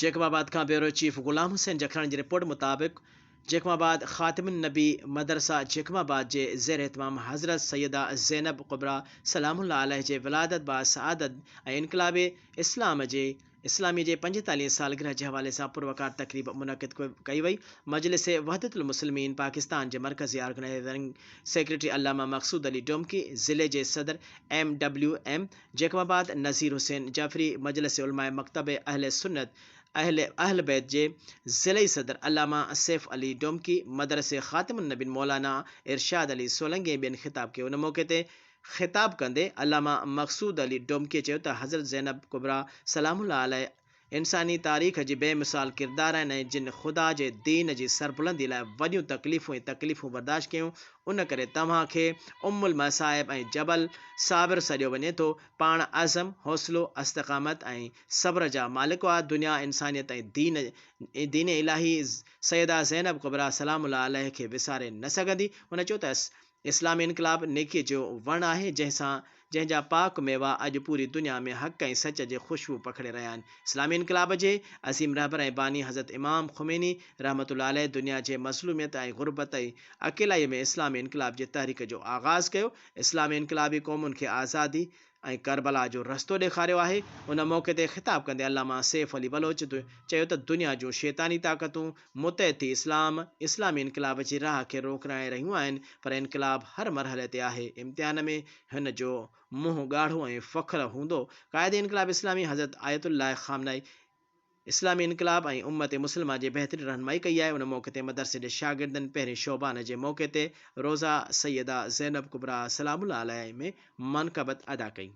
Jacob آباد کان bureau chief Ghulam Hussain Jakhrani جي رپورٽ مطابق جيڪب آباد خاتم النبي مدرسه جيڪب آباد جي زير اهتمام حضرت سيده زينب ڪبريٰ سلام الله عليه جي ولادت با سعادت ۽ انقلاب اسلام جي اسلامي جي 45 سالگرهه جي حوالي سان پروقار تقريب منعقد ڪئي وئي. مجلس وحدت المسلمين پاڪستان جي مرڪزي آرگنائيزنگ سيڪريٽري علامه مقصود علي ڊومڪي، ضلعي جي صدر M W M Jacobabad Nazir Hussain Jafri, مجلس علماء مڪتب اهل سنت اهل اهل بيت جي ضلعي صدر علامه سيف علي ڊومڪي، مدرسي خاتم النبين مولانا ارشاد علي سولنگي ۽ ٻين خطاب ڪيو. ان موقعي تي خطاب ڪندي علامه مقصود علي ڊومڪي چيو ته حضرت زينب ڪبريٰ سلام الله عليه انساني تاريخ جي بي مثال ڪردار آهن ۽ جن خدا جي دين جي سربلندي لاء وڏيون تڪليفون ۽ تڪليفون برداشت ڪيون، ان ڪري توهان کي ام المصائب ۽ جبل صابر سڏيو وڃي ٿو. پاڻ عزم، حوصلو، استقامت ۽ صبر جا مالڪ هئا. دنيا، انسانيت ۽ دين دين الاهي سيده زينب ڪبريٰ سلام الله عليه کي وساري نه سگهندي. هن چيو ته اسلامي انقلاب نيڪيء جو وڻ آهي، جنهن سان جنهن جا پاڪ ميوا اڄ پوري دنيا ۾ حق ۽ سچ جي خوشبو پکڙي رهيا آهن. اسلامي انقلاب جي عظيم رهبر ۽ باني حضرت امام خميني رحمة الله عليه دنيا جي مظلوميت ۽ غربت ۽ اڪيلائيء ۾ اسلامي انقلاب جي تحريڪ جو آغاز ڪيو. اسلامي انقلابي قومن کي آزادي ۽ ڪربلا جو رستو ڏيکاريو آهي. ان موقعي تي خطاب ڪندي علامه سيف علي بلوچ چيو ته دنيا جون شيطاني طاقتون متحد ٿي اسلام، اسلامي انقلاب جي راهه کي روڪرائي رهيون آهن پر انقلاب هر مرحلي تي آهي، امتحان ۾ هن جو منهن ڳاڙهو ۽ فخر هوندو. قائد انقلاب اسلامي حضرت آيت الله خامنائي اسلامي انقلاب ۽ امت مسلمه جي بهترين رهنمائي ڪئي آهي، ان موقعي تي مدرسي جي شاگردن پهرين شعبان جي موقعي تي روضه سيده زينب ڪبريٰ سلام الله عليه ۾ منقبت ادا ڪئي.